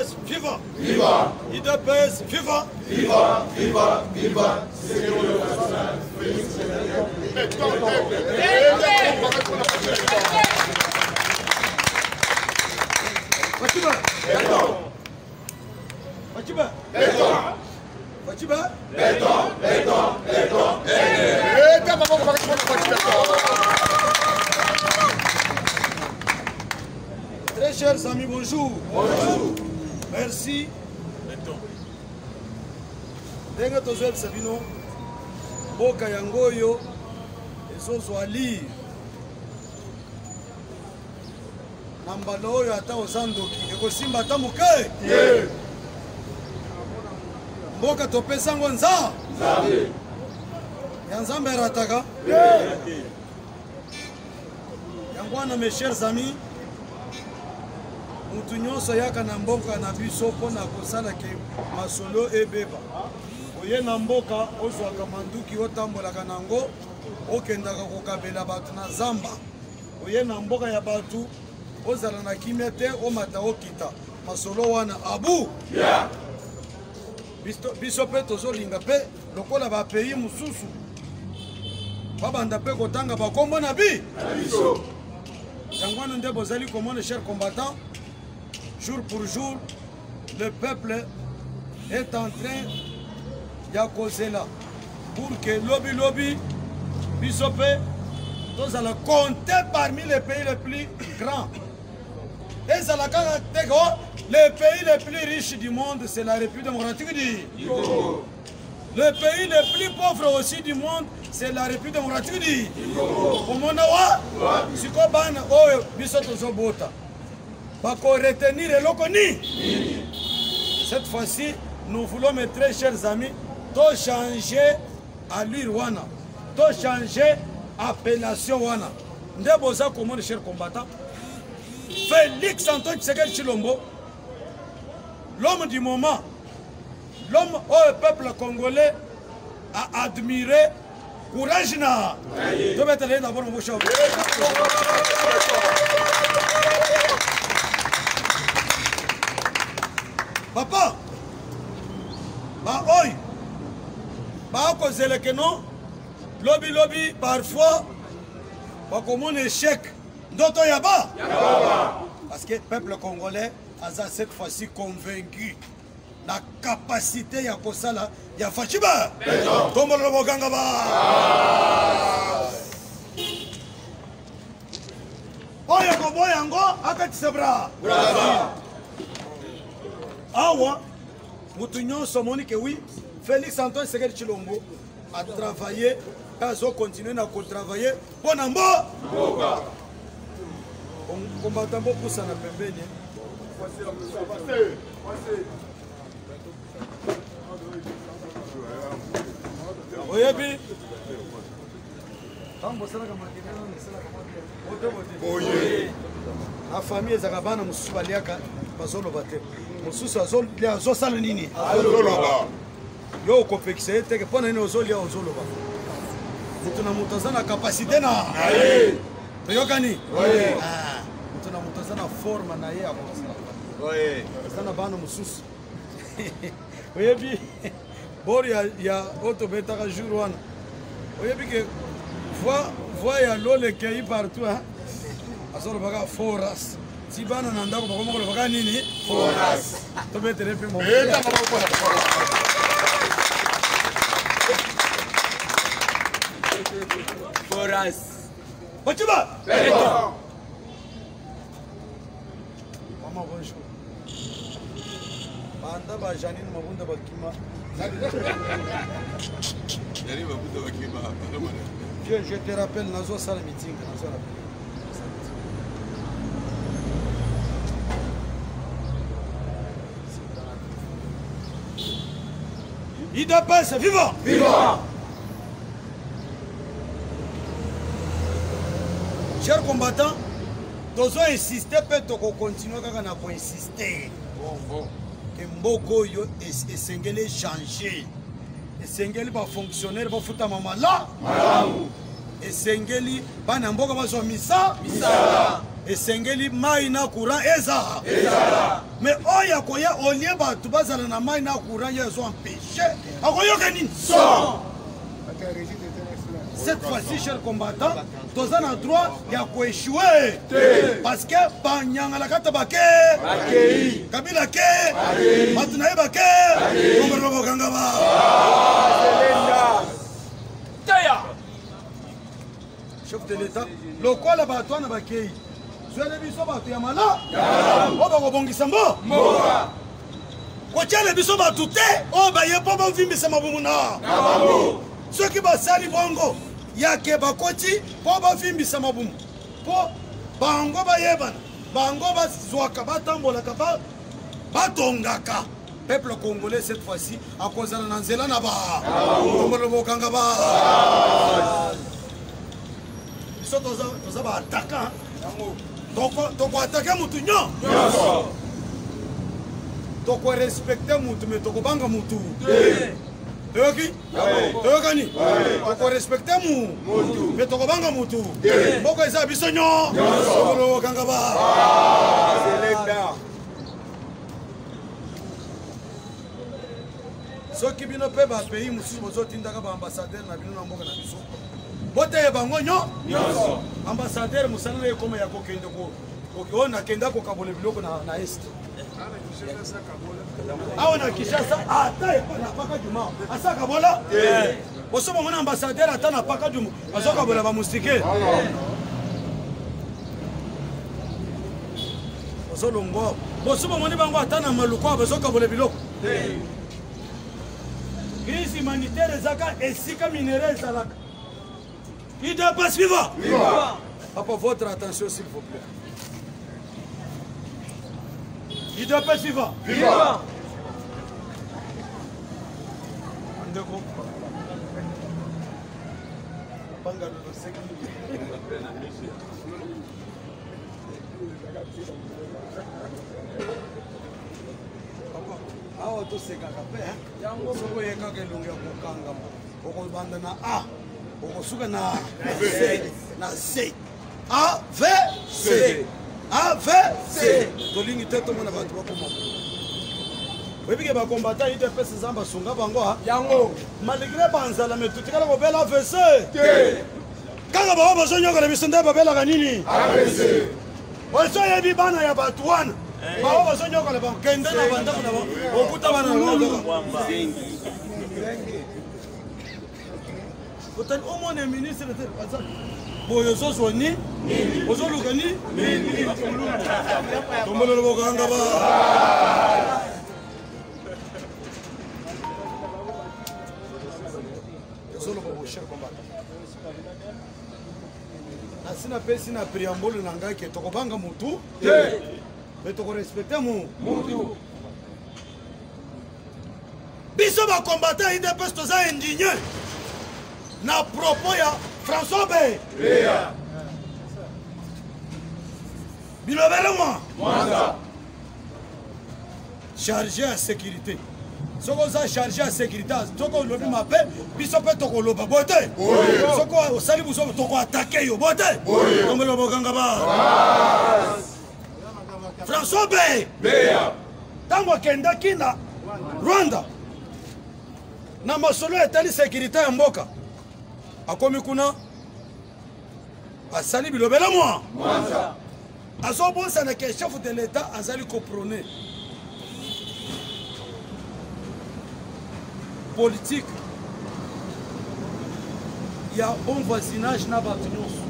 UDPS viva! Viva! UDPS viva! Viva! Viva! Viva! Fatima! Fatima! Fatima! Béton! Béton! Béton! Très chers amis, bonjour. Bonjour. Merci. Ndenge tozoyebisa bino mboka yango oyo ezozwa lire na mbala oyo ata oza ndoki ekosimba ata moke mboka topesa yango nza ya nzambe erataka yango wana mes chers amis motu nyonso ayaka na mboka na biso mpo na kosala ke masolo ebeba oye na mboka ozwaka manduki otambolaka na yango okendaka kokabela bato na zamba oye na mboka ya bato ozala na kimia te omata okita masolo wana abu yeah. biso mpe tozolinga mpe lokola bapays mosusu babanda mpe kotanga bakombo na bi yango wana nde bozali komona cher combattant jour pour jour le peuple est en train ya kozela pour que lobi lobi biso mpe tozala compte parmi les pays les plus grands ezala kaka te ko le pays le plus riche du monde c'est la république démocratique du Congo le pays le plus pauvre aussi du monde c'est la république démocratique du Congo omona wa sikoyo bana oyo biso tozobota bako retenir eloko nini cette fois-ci nous voulons mes très chers amis to changer allure wana to changer appellation wana nde boza komona cher combattant Félix Antoine Tshisekedi Tshilombo l'homme du moment l'homme oyo peuple congolais a admiré courage na tobetela ye d'abord mobosha papa baoyo bakozela ke non lobi lobi parfois bakomona échec ndoto ya ba parce que peuple congolais aza cette fois-ci convaincu na capacité ya kosala ya Fatshi ba tombolola bokanga ba oyo koboya yango akatisa bra awa moto nyonso amoni ke wi Félix Antoine Tshisekedi Tshilombo a travaillé mpe azokontinue na kotravaille mpo na mbo kombata bopusana pembeni oyebi ntango bosalaka makelele esalaka boye na famille ezalaka bana mosusu baliaka bazoloba te mosusu azolia azosala nini azoloba yo okopekisa ye teke mpo na nini ozolia ozoloba moto na moto aza na kapasite na toyokani ah, moto na moto aza na forme na ye akosala aza na bana mosusu oyebi bor ya, ya oyo tobetaka jour wana oyebi ke voi voi ya lola ekei partout hein? azolobaka foras ti bana na ndako bakoma kolobaka nini foras tobetele mpe foras baciba mama bonjour banda ba janine mabunda bakima Vieux, je te rappelle nazosala meeting nazo rappelle UDPS viva! Viva! Chers combattants, tozo insiste mpe tokokontinue kaka na koinsiste ke mboka oyo esengeli echange esengeli bafonctionnaire bafutama malamu esengeli bana mboka bazwa misa misala Esengeli mai na courant eza. Mais oyo akoya olie bato bazala na mai na courant, ye azo empêche, akoyoka nini? Cette fois-ci, cher combattant, toza na droit ya koéchouer, parce que banyangalaka bake Kabila ke bato na ye bake bokanga ba chef de l'État. Lokola bato wana bakei, zwele biso bato ya mala oyo bakobongisa mbo kotiala biso bato te oyo baye mpo bavimbisa mabumu na soki basali bongo yake bakoti mpo bavimbisa mabumu, mpo bango bayebana, bango bazwaka, batambolaka, batongaka. Peuple congolais, cette fois-ci, akozala na nzela na ba bokanga ba biso. Toza baattaquant, tokoattaquer mutu nyonso, tokorespecter mutu, me tokobanga mutu. Toyoki, toyokani? Tokorespecter mu me tokobanga mutu. Mboka eza biso nyonso, okanga ba. Soki bino mpe bapays mosusu bozotindaka baambassadeur na bino na mboka na biso, boteye bango nyonso. Ambassadeur, mosala na ekoma ya kokende oyo nakenda kokabola biloko na Est awa na Kinshasa, ata na Pakadjuma asakabola. Boso bomona ambassadeur ata na Pakadjuma azokabola bamoustiquaires? Ozolongwa. Boso bomoni bango ata na Maluku awa bazokabola biloko? Crise humanitaire ezaka esika minerai ezalaka. UDPS viva! Papa, votre attention, s'il vous plaît. UDPS viva! Viva! Ndeko panga loloseki. Papa, awa tosekaka mpe. Soki oye kaka elongi ya kokangama, okobanda na A, okosuka na C, na C, A V C, A V C. Tolingi te tomona bato bakoma. Oyebi ke bacombattant UDPS, Nzambe asunga bango yango. Malgré banzala, me totikala kobela AVC kaka. Bango bazonyokola biso nde babelaka nini? Oso oyebi bana ya bato wana bango bazonyokola bango, kende na bandako na bango, okuta bana na bango. Otali, omona ministre te aza boye, ozozwa ni ozoluka ni tombololo bokanga ba. Tozoloba bo, cher combattant, nasi napesi na préambule na ngai ke tokobanga motu te, me tokorespecter mu mutu. Biso bacombattant UDPS toza indigne na propos ya François Be bilobele mwa chargé ya sécurité. Soki oza chargé ya sécurité, soki olobi mabe, biso mpe tokoloba boye te. Soki osali buso, tokoattaquer yo boye te. Tomboloba bokanga ba François Be. Ntango akendaki na Rwanda na masolo etali sécurité ya mboka, akomi kuna, asali bilobela mwa. Azobosana ke chef de l'État azali koprôner politique ya bon voisinage na bato nyonso.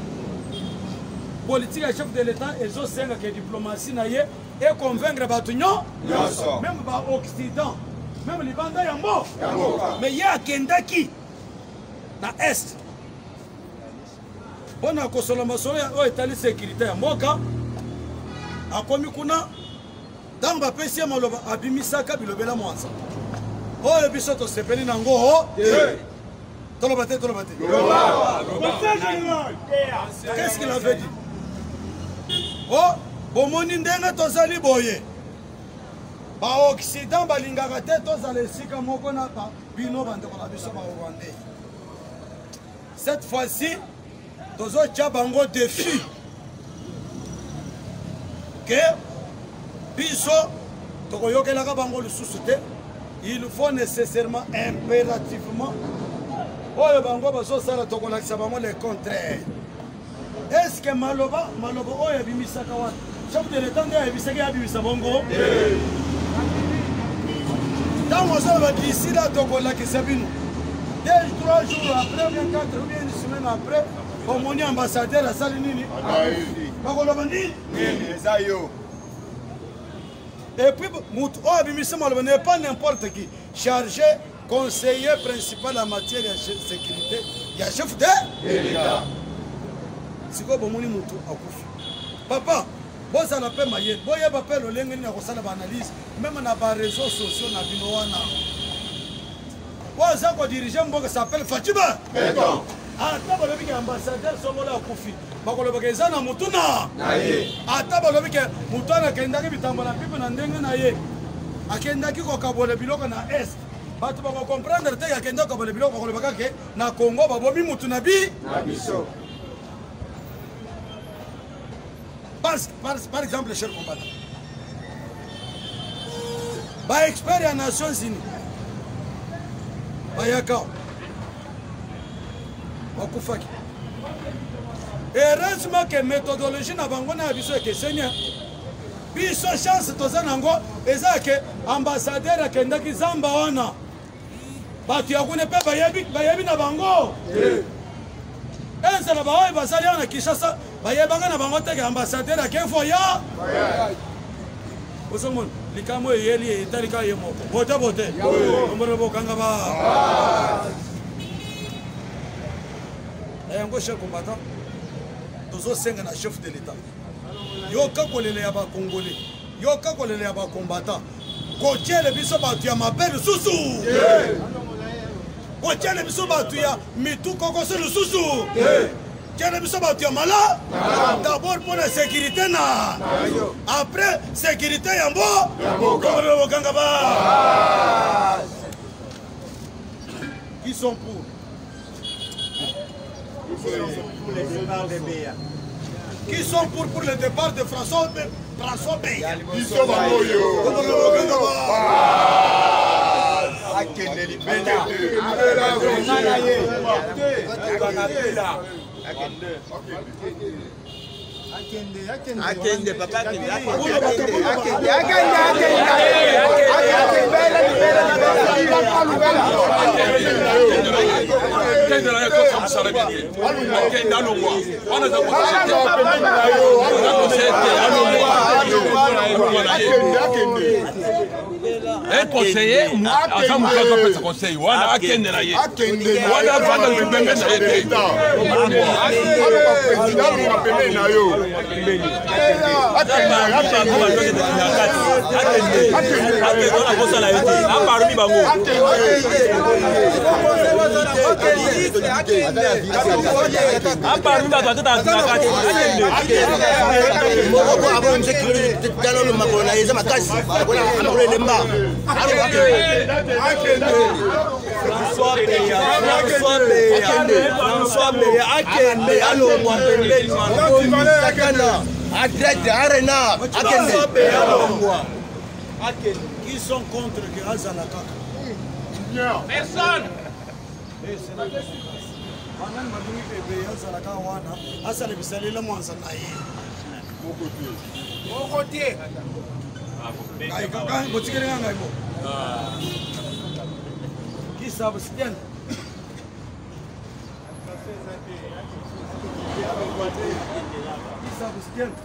Politique ya chef de l'État ezosenga ke diplomatie na ye econvaincre bato nyonso, même baoccident, même libanda yango. Mais ye akendaki na Est mpo na kosola masolo oyo etali sécurité ya mboka. Akomi kuna, ntango bapesi ye maloba, abimisaka bilobela mwanza oyo biso tosepeli nango. Toloba te, toloba te. Qu'est-ce qu'il avait dit? O bomoni ndenge tozali boye, baoccident balingaka te tozala esika moko na bino bandeko na biso barwandais. Cette fois-ci, tozotya bango défi. Ke biso tokoyokelaka bango lisusu te. Il faut nécessairement, impérativement, oyo bango bazosala, tokolakisa bango le contraire. Est ce que maloba maloba oyo abimisaka wana, chef de l'état nde ayebisaki abimisa bongo? Ntango azoloba d'ici là tokolakisa bino, deux trois jours après, bien quatre ou bien une semaine après, omoni ambassadeur asali nini? Bakoloba nini? Eza yo. Et puis moto oyo abimisi maloba n'est pas n'importe qui, chargé conseiller principal en matière ya sécurité ya chef de l'État. Sikoyo bomoni moto akufi. Papa, bozala mpe mayele, boyeba mpe lolenge nini ya kosala baanalyse meme na bareseau sociaux na bino wana. Oyo aza kodirige mboka s'appelle Fatima. Ata balobi ke ambassadeur songolo akufi, bakolobaka eza na motu na ata balobi ke motu wana akendaki bitambola mpipe na ndenge na ye, akendaki kokabola biloko na est, bato bakokomprendre te akendaki kokabola biloko. Bakolobaka ke na Congo babomi motu na bi par exemple, cher combattant, baexpert ya Nations Unies bayaka, bakufaki. Heureusement ke méthodologie na bango na ya biso ekeseni. Biso chance toza nango eza ke ambassadeur akendaki zamba wana, bato ya kuna mpe bayebi, bayebi na bango. Ezala baoyo bazali awa na Kinshasa, bayebaka na bango teke ambassadeur ake voya. Ozomona likambo eyeli etali kaka ye moko. Bote bote ombona bokanga ba na yango. Cher combattant, tozosenga na chef de l'État, yoka kolela ya bacongolais, yoka kolela ya bacombattant. Kotiele biso bato ya mabe lisusu, kotiele biso bato ya mitu kokoso lisusu, tiele biso bato ya mala d'abord mpo na sécurité na après sécurité ya mbo bokanga ba. Qui sont pour? Qui sont pour le départ de François Beya? Biso bangoyo. Akende libela. Na ye akende, papa, akende, akende, akende, akende, akende libela, libela, libela. Akende na ye, tosala mosala bien te. Akende, alongwa wana, eza conseil te, eza conseil te. Alongwa, alongwa na ye. Un conseiller aza moto azopesa conseil wana, akende na ye wana, avanda pembe na ye te. Alonga président, alonga pembeni na yo. Akende, akende wana, kosala ye te, aparmi bango. Aparmi bato aketaka kati. Moko abongisa tala makolo na ye eza makasi, makolo elemba. François Beya, François Beya, François Beya, akende, alongwa pembeni wana. Sakana atraite arena, akende. François Beya, alongwa. Qui sont contre que azala kaka? Personne. Banani balingi bebe azala kaka wana, asala bisalela mwanza na ye? Moko te. Ngai kaka botikeli nga ngai bo qui s'abstiennent? Qui s'abstiennent?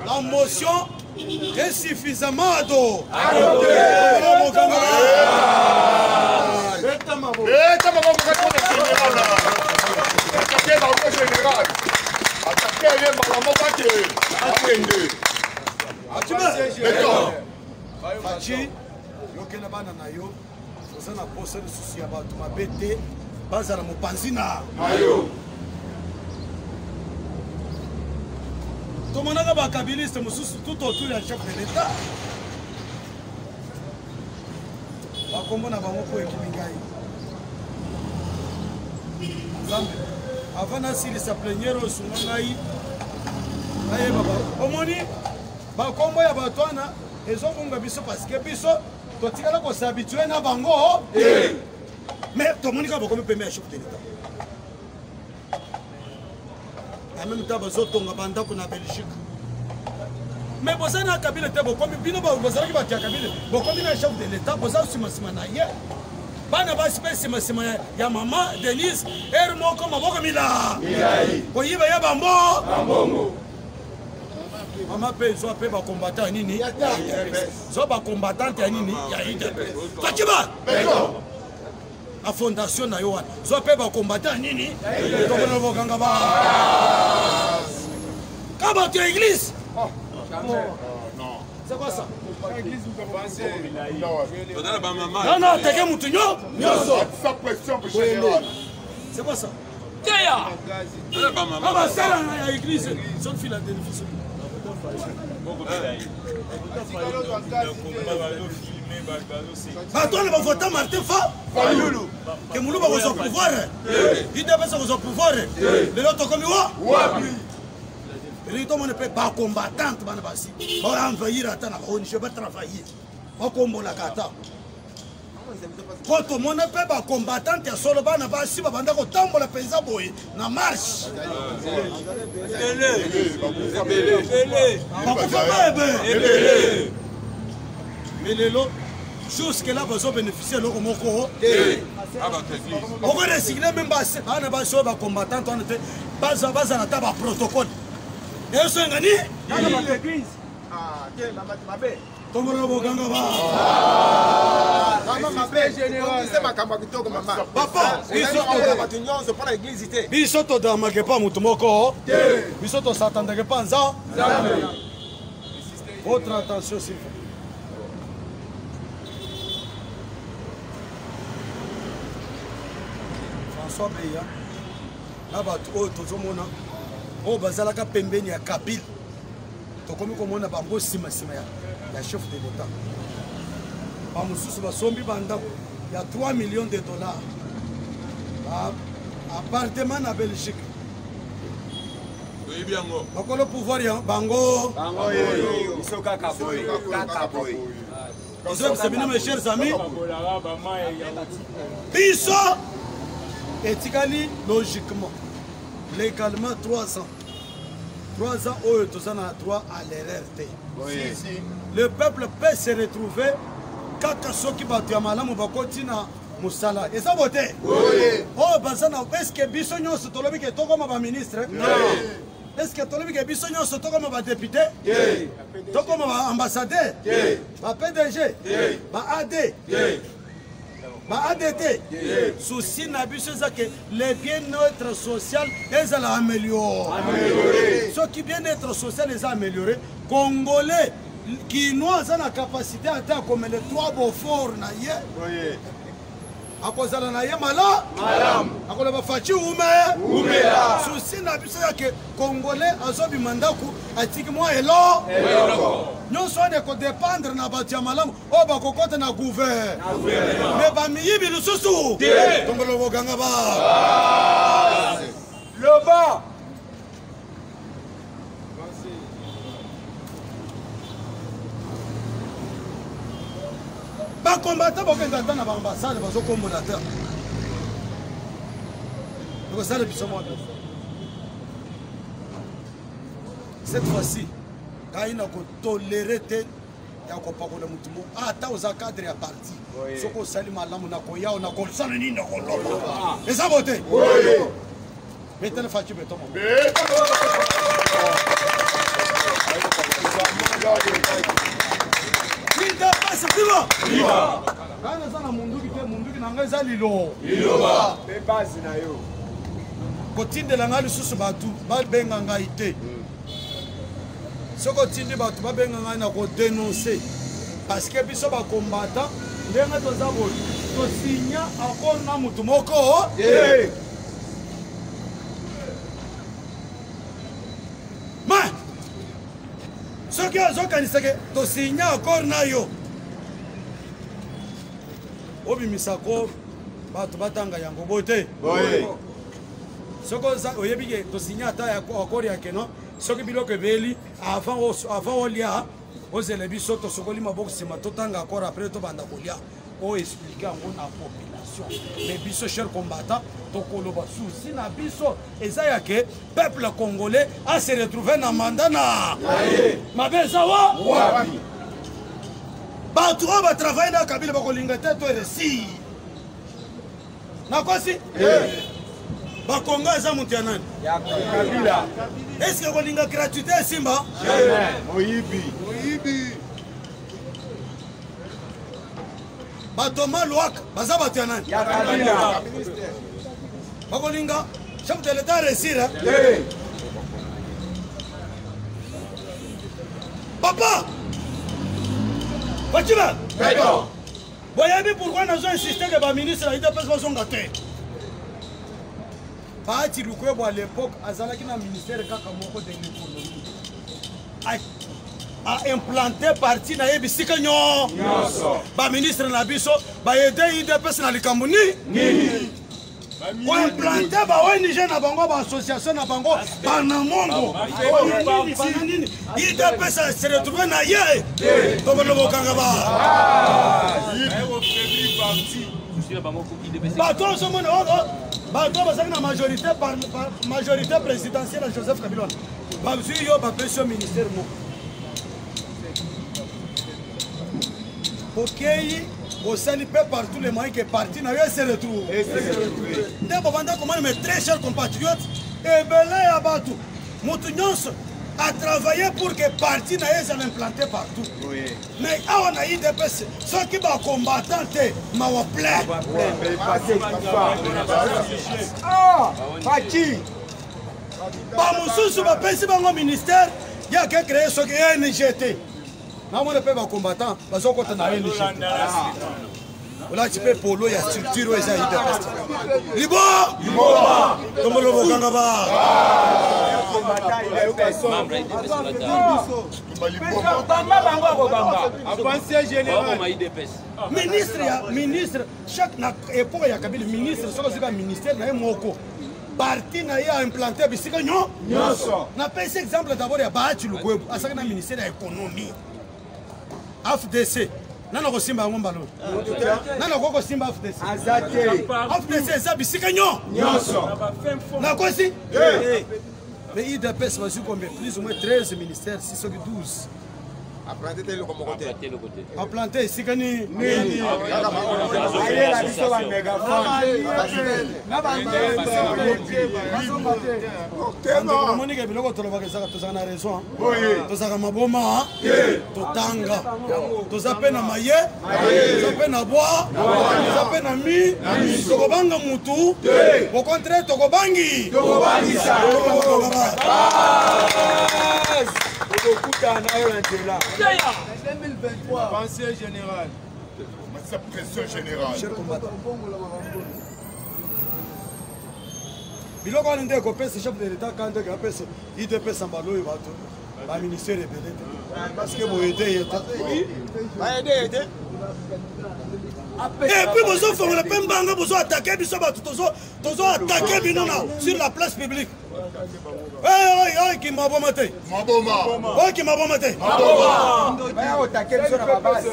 La motion est suffisamment adoptée. Beta maboko général, attaque bango général, attaque ye mbala moko, ake, akende. Beton. Faci, yokela bana na yo, oza na posa lisusu ya bato mabe te bazala mopanzi na yo. Tomonaka bakabiliste mosusu tout autour ya chef de l'État, bakombo na bango mpo ekimi ngai. Nzambe. Avant nasilisa plenière oyo sunga ngai nayeba omoni bakombo ya bato wana ezobunga biso parce que biso totikala koshabitue na bango mais tomoni kaka bakomi pembe ya chef de l'état. En même temps bazotonga bandako na Belgique. Mais boza na Kabila te, bokomi bino bozalaki bato ya Kabila, bokomi na chef de l'état, boza nsima na ye. Bana basi mpe nsima ya mama Denise ere moko maboko mila koyiba ye bambo mama mpe zwa mpe bacombattant ya nini, zwa bacombattante ya nini ya UDPS. Fakiba na fondation na yo wana, zwa mpe bacombattant ya nini tokona bokanga ba ka bato ya église. C'est quoi ça? Non, non, teke mutu nyonso. C'est quoi ça? Teya! Basala ya église, son Philadelphie. Bato wana bavota Martin fa Fayulu ke moluba kozwa pouvoir, UDPS kozwa pouvoir. Lelo tokomi wa wapi? Elingi tomona mpe bacombattante bana basi baenvahir ata na baONG, batravailler, bakombolaka ata po tomona mpe bacombattante ya solo bana basi babanda kotambola mpenza boye na marche, bakufa bebe. Mais lelo jusque là bazobénéficie eloko moko. Okoresigner même bana basi oyo bacombattante wana te, bazala ata baprotocole ezosenga ni tongolo bokanga ba makambo ya kitoko mama. Papa, bato nyonso mpo na église te. Biso todamake pa motu moko, biso tosatandake pa nza. Votre attention, s'il vous plaît. François Beya na bato oyo tozomona oyo bazalaka pembeni ya Kabila, tokomi komona bango nsima ya chef de l'état. Bamosusu basombi bandako ya 3 millions de dollars, appartement na Belgique. Toyebi yango. Bakolo pouvoir ya bango. Biso kaka boye, kaka boye. Tozoyebisa bino, mes chers amis, biso etikali logiquement, légalement 3 ans. 3 ans oyo toza na droit à l'erreur te. Le peuple peut se retrouver kaka soki bato ya malamu bakoti na mosala. Eza bo te oyo baza na. Est-ce biso nyonso tolobi ke tokoma baministre? Est-ce tolobi ke biso nyonso tokoma badéputé, tokoma baambassadeur, ba-PDG, ba-AD, ba-ADT? Souci na biso eza ke le bien-être social ezala amélioré. Soki bien-être social eza amélioré, Congolais kinois aza na capacité ata akomele 3 Beaufort na ye, akozala na ye mala akoloba Fatshi ume. Souci na biso yake Congolais azobima ndako atiki mwa elo nyonso wana ekodépendre na bato ya malamu oyo bakokɔta na gouvernement. Mais bamiyibi lisusu, tongolo boganga ba. Loba. Bacombattants bokenda ata na baambassade, bazokombola te, ekosala biso mwa. Cette fois-ci ngai na kotolérer te ya kopakola motu mo ata oza cadre ya parti. Soki osali malamu na koya na kosala nini na koloba, eza bo te. Betele Fatshi béton moko. UDPS viva! Ngai naza na munduki te, munduki na ngai eza lilo. Mpe base na yo. Kotindela ngai lisusu bato babenga ngai te. Soki otindi bato babenga ngai na kodénoncer, parce que biso bacombattant ndenge toza boye, tosinya accord na motu moko. Ma soki azokanisake tosinya accord na yo, obimisa accord bato batanga yango boye te. Soki oyebi ke tosigne ata ya accord ya keno, soki biloko ebeli avant avant olia, ozela biso tosokoli maboko nsima totanga accord, après tobanda kolia. Oyo explike yango na population. Mais biso, cher combattant, tokoloba souci na biso eza ya ke peuple congolais a se retrouve na mandat na mabe eza wa bato oyo batravaille na Kabila bakolinga te to réussir. Nakosi? Bakongo eza moto ya nani? Est-ce kolinga gratuité esimba? Moyibi. Bato malwaka baza bato ya nani? Bakolinga chef de l'État réussir? Papa Fatima, boyebi pourquoi nazo insiste ke baministre ya UDPS bazonga te? Bahati Lukwebo à l'époque azalaki na ministère kaka moko, de l'économie. Aimplanté parti na ye bisika nyonso. Baministre na biso baede UDPS na likambo nini? Koimplante ba ONG na bango, baassociation na bango, banamongo nini, bana nini. UDPS se retrouve na ye tobona bokanga ba bato ozomona bato bazalaki na majorité, majorité présidentielle ya Joseph Kabila wana, bazwi yo, bapesi yo ministère moko, okei osali mpe par tous les moyens ke parti na yo ese retrouve. Nde bobanda komona. Mes très chers compatriotes, ebele ya bato, motu nyonso a travaillé pour que parti na ye ezala implanté partout. Mais awa na UDPS, soki bacombattant te, mawa plein. Faki. Bamosusu bapesi bango ministère ya ke créer soki ONG te. Namona mpe bacombattant bazokota na ONG te. Olati mpe polo ya structure oyo eza UDPS. Libo tombolo bokanga ba Bamba bango akobamba. Ministre ya ministre, chaque na époque ya Kabila, ministre soki ozwika ministère na ye moko, parti na ye aimplanté bisika nyonso. Napesi exemple d'abord ya Bahati Lukwebo, asalaki na ministère ya économie. AFDC, nana kosimba yango mbala oyo? Nana koki kosimba AFDC? Aza te. AFDC eza bisika nyonso. Nakosi? Mais UDPS bazwi combien? Plus ou moins 13 ministères, si soki 12. Aplante te eloko moko te. Aplante esika nini? Ayela biso ba mégaphone. Omonike biloko tolobaka ezaka, tozalaka na raison, tozalaka maboma, totanga, toza mpe na maye, toza mpe na bwa, toza mpe na mi. Tokobanga mutu, au contraire tokobangi. Okokutana na yo na nzela. Pensée générale. Matisa pression générale. Cher combattant, biloko wana nde ekopesa chef de l'État ka ndenge apesa UDPS mbala oyo bato baministère ebele te, parce que boye te ye te. Et puis bozofongola mpe mbanga, bozo attaquer biso bato, tozo attaquer bino na sur la place publique. Oyo kimaboma te. Maboma. Oyo kimaboma te. Baya kotake biso na babase.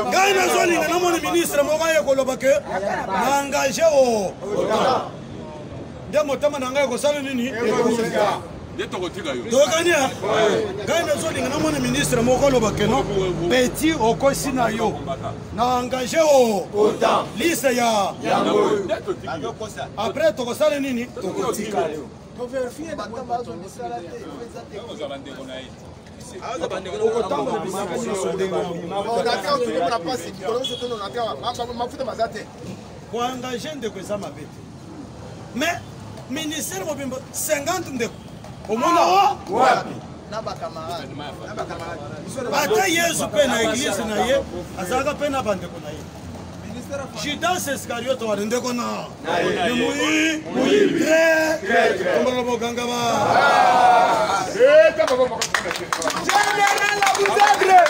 Ngai nazolinga namoni ministre moko aye koloba ke na engage o nde motema na ngai ekosala nini? Nde tokotika yo. Toyokani? Ngai nazolinga namoni ministre moko aloba ke non, petit, okosi na yo, na engage o liste ya Nde totiki yo. Après tokosala nini? Tokotika. Ozala ndeko na ye. Okotambola bisika nyonso ndenge wana. Mafuta baza te. Koengage ndeko eza mabe te, mais ministère mobimba 50 ndeko, omona o ata Yesu mpe na église na ye azalaka mpe na bandeko na ye. Judas Iscariote wana ndeko na ni moyi très bokanga ba Eta papa moko. Général Abouzagre.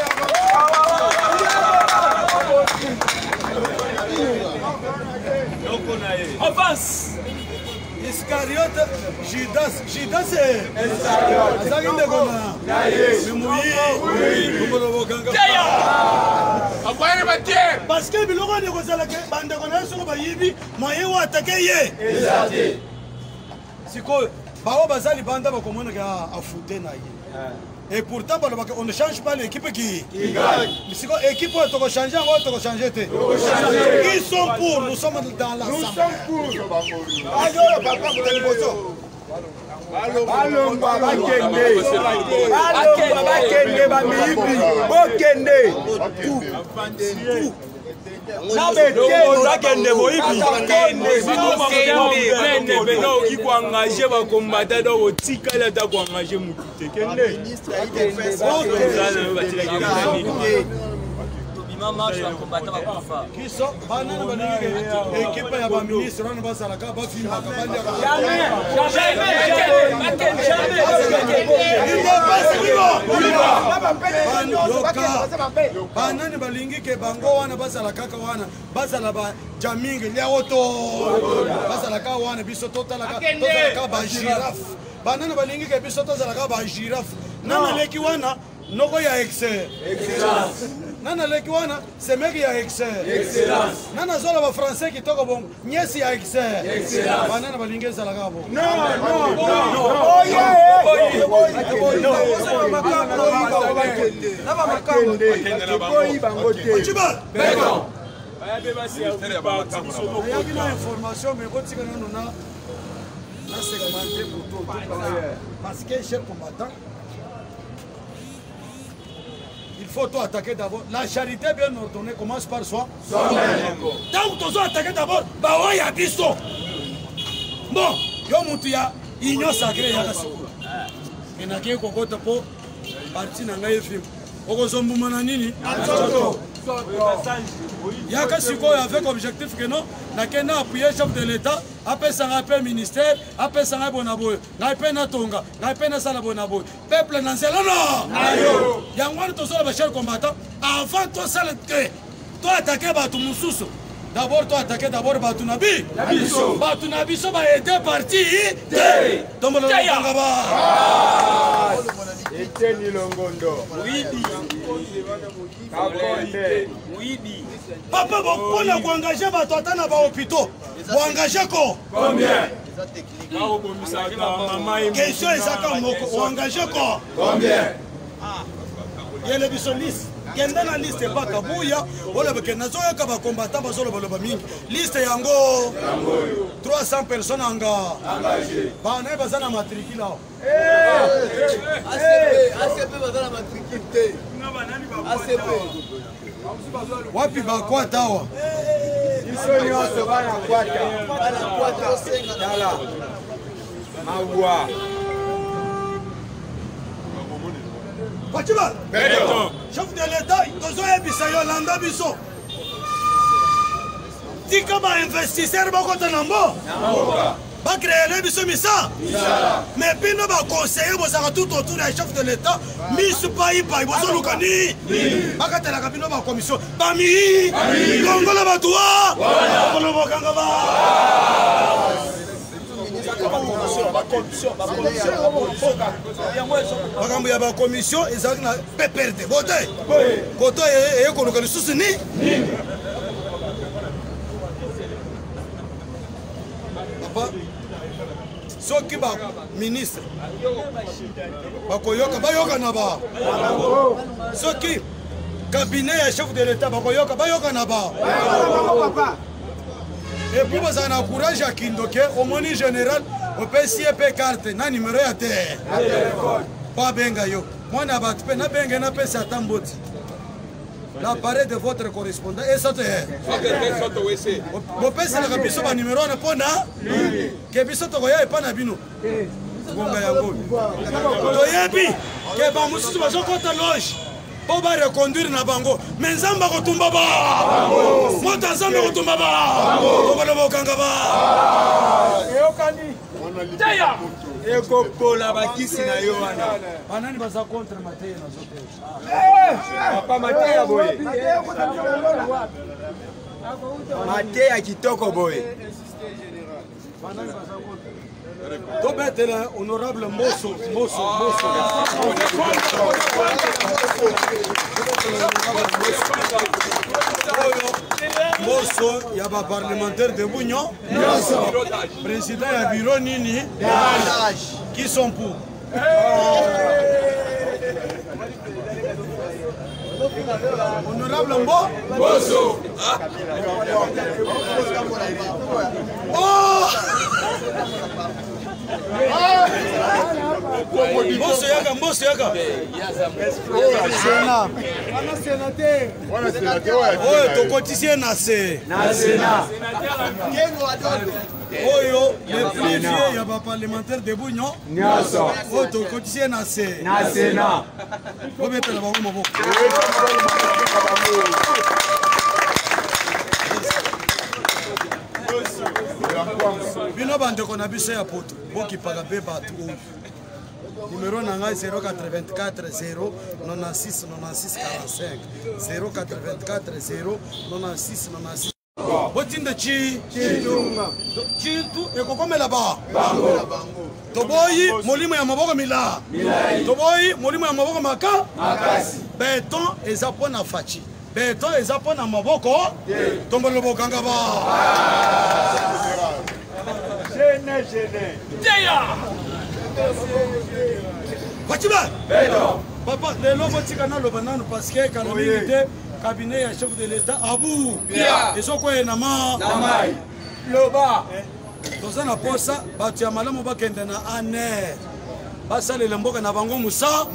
Avance. Iscariote, Judas, Judas azalaki ndeko na ye moyibolobokanga parce que biloko wana ekozalaka bandeko na ye soko bayibi moyen oyo atake ye sikoyo baoyo baza libanda bakomonaka afute na ye. Et pourtant balobaka on ne change pas l'équipe qui gagne. Sikoyo équipe oyo tokochange yango, oyo tokochange te. Ils sont pour, nous sommes dans la. Nous sommes pour. Ayo papa kuta liboso. Balongwa bakende, balongwa bakende, bamiyibi bokende. Bakende boyibi pena okoki koengage bakombata, donc otikali ata koengage motu te. Kende. Kiso banani balingi ekipe ya baministre wana bazalaka bafimbaka baliaka? Banani balingi ke bango wana bazala kaka wana, bazala bajamingi liao to bazala kaka wana, biso totalaka, tozalaka bagirafe? Banani balingi ke biso tozalaka bagirafe? Nani aleki wana noko ya excellence? Nani aleki wana semeki ya excellence? Nani azola bafrançais kitoko bongo, nyesi ya excellence? Banani balingi ezalaka bongo? Ayaki na information, mais kotika nano na segmente moto, parce que cher combattant, il faut toi attaquer d'abord. La charité bien ordonnée commence par soi. Donc tozo attaquer d'abord baoyo ya biso. Bon, yo mutu ya union sacrée, yaka sikoyo. Enakei kokota mpo parti na ngai efimbo, okozwa mbuma na nini? Yaka sikoyo avec objectif que non, nakende appuyer chef de l'État, apesa ngai mpe ministère, apesa ngai bona boye, ngai mpe natonga, ngai mpe nasala boye na boye. Peuple na nzela no yango wana tosala. Bachers combattant, avant tosala te toatake bato mosusu, d'abord toatake d'abord bato na bi bato na biso baede parti te. Tombololokanga ba Eteni Longondo. Kakonde. Papa, mpona koengage bato ata na bahôpitaux, boengage ko question ezaka moko: oengage ko yele biso liste. Kende na liste epaka buya olobeke. Nazoyoka bacombattant bazolobaloba mingi. Liste yango 300 personnes anga bana baza na matricule awa. ACP baza na matricule te. ACP. Wapi bakwata awa? Biso nyonso bana kwata. Bana kwata osenga. Tala. Mawa. Fatima, chef de l'État, tozoyebisa yo, landa biso, tika bainvestisseur bakota na mbo bacréele biso misa. Mais bino baconseiller bozalaka tout autour ya chef de l'État, misu paipai, bozoluka ni bakatelaka bino bacommission bamii longola bato wa kolobokanga ba makambo ya bacommission ezalaki na PPRD bote koto eye koluka lisusu ni papa. Soki baministre bakoyoka, bayoka na ba. Soki cabinet ya chef de l'État bakoyoka, bayoka na ba. Et puis bozala na courage ya kindoke. Omoni général, opesi ye mpe carte na numero ya te mpo abenga yo. Mwana ya bato mpe nabenge, napesa ata mboti. L'appareil de votre correspondant esa te. Bopeselaka biso banumero wana mpo na ke biso tokoya epa na bino. Ngonga yango toyebi ke bamosusu bazokɔta loge mpo bareconduire na bango, me Nzambe akotumba ba moto ya Nzambe akotumba ba okoloba okanga ba. Eyokani. Ekopola bakisi na yo wana. Banani baza contre mateya nazoteya? Papa, mateya boye, mateya kitoko boye. Banani baza contre? Tobetela honorable Mboso, Mboso, Mboso. Oyo Mboso ya ba parlementaire de Bunyo. Président ya bureau nini? Qui sont pour? Honorable Mbo Mboso. Oh! Mboso yaka, Mboso yaka. Oyo tokotisi ye na se. Na Sénat. Oyo le plus vieux ya ba parlementaire debout nyo. Nyonso. Oyo tokotisi ye na se. Na Sénat. Bobetela bango maboko. Bino bandeko na biso ya poto bokipaka mpe bato oyo. Numéro na ngai 084 0 96 96 45 084 0 96 96. Botinda chi chintu ekokomela ba toboyi molimo ya maboko mila toboyi molimo ya maboko maka beton eza mpo na faci beton eza mpo na maboko tombolo bokanga ba Gene, gene. Faci ba papa lelo botika naloba nanu parce que kala mingi te cabinet ya chef de l'état abu ezokweye na ma mai. Loba. Toza na posa bato ya malamu bakende na aner basalela mboka na bango mosala.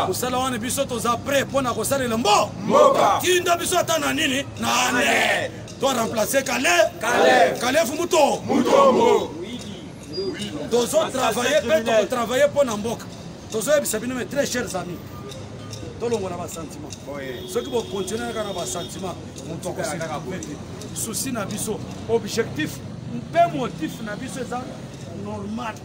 Mosala wana biso toza prêt mpo na kosalela mboka. Tinda biso ata na nini na aner to remplacer Kale Kalefu Muto Mutombo. Tozo travailler mpe tokotravailler mpo na mboka. Tozoyebisa bino mes très chers amis, tolongola ba sentiment. Soki bokontinue kaka na ba sentiment, moto akoseka te. Souci na biso, objectif mpe motif na biso eza normal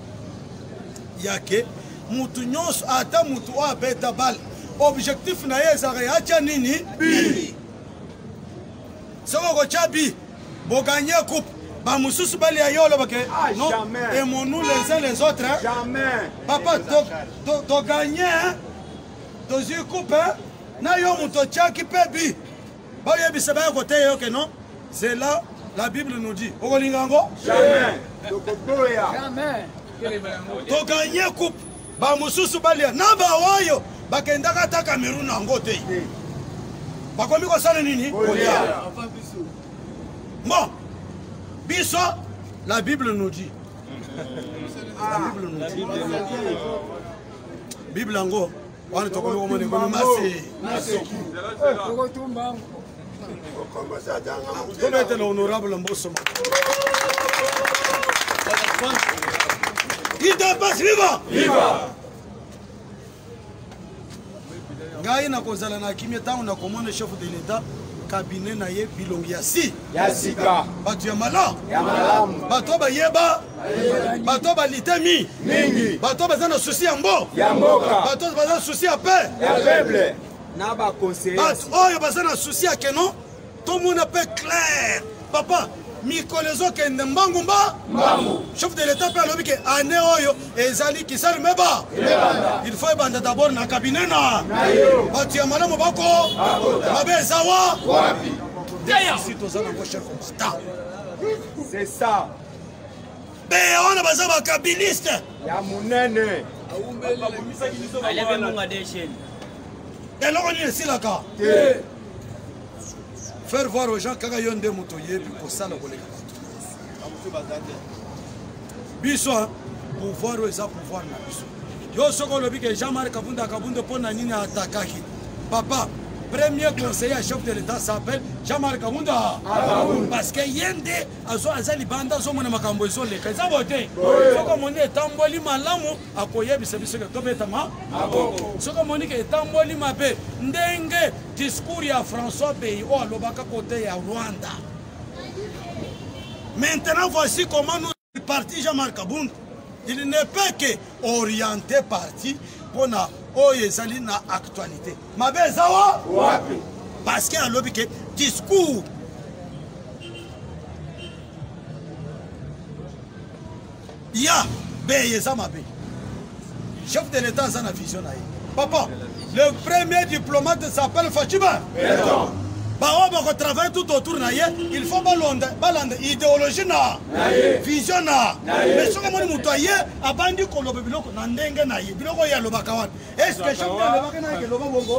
yake mutu nyonso, ata mutu oyo abeta bale, objectif na ye ezalaka ya atya nini bi. Soki okotya bi boganye coupe, bamosusu balia yo olobake non, aimons-nous les uns les autres, hein? Jamais. Papa, toganye tozwi coupe na yo moto otyaki mpe bi bayebisa baya koteya yo ke non, c'est là la Bible nous dit okolinga yango Jamais. Tokoboya. Toganye coupe, bamosusu balia na baoyo bakendaka ata Cameroun yango te, bakomi kosala nini? Kolia. Bon, biso la Bible nous dit, la Bible nous dit, Bible yango wana tokomi komona ekomi masi. Tobetela honorable Mboso. Idps viva! Viva! Ngai nakozala na kimia ntango nakomona chef de l'état, cabinet na ye bilongi ya si ya sika, bato ya mala ya malamu, bato bayeba, bato balitemi mingi, bato baza na susi ya mbo ya mboka, bato baza na susi ya pe ya peuple na ba conseillers, bato oyo baza na susi ya keno tomona pe clair. Papa, mikolo ezokende mbangu mba mbangu. Chef de l'état mpe alobi ke année oyo ezali kisali meba, il faut ebanda d'abord na cabinet na bato ya malamu bako mabe eza wa wapi? Si toza nango cher combattant, C'est ça. Beya wana baza bakabiliste ya monene. Eloko nini esilaka faire voir aux gens kaka yo nde moto oyebi kosala koleka bato. Biso pouvoir oyo eza pouvoir na biso. Yo soki olobi ke Jean-Marc Kabunda Kabunda mpo na nini atakaki papa premier conseiller chef de l'état s'appelle Jean-Marc Kabunda, parce que ye nde aza libanda, azomona makambo ezoleka eza boye te. Soki omoni etamboli malamu, akoyebisa biso ke tobetama. Soki omoni ke etamboli mabe, ndenge discours ya François Beyi oyo alobaka kote ya Rwanda. Maintenant voici comment nous parti Jean-Marc Kabund, il ne peut que orienter parti mpona oyo ezali na actualité. Mabe eza wa wapi? Parce que alobi ke discours Ya beye eza mabe. Chef de l'État aza na vision na ye. Papa, le premier diplomate s'appelle Fachiba. Baoyo bakotravaille tout autour na ye, il faut balonda balanda idéologie na vision na. Mais soki omoni moto aye abandi koloba biloko na ndenge na ye, biloko oyo alobaka wana, est ce que chef alobaki na ye keloba bongo?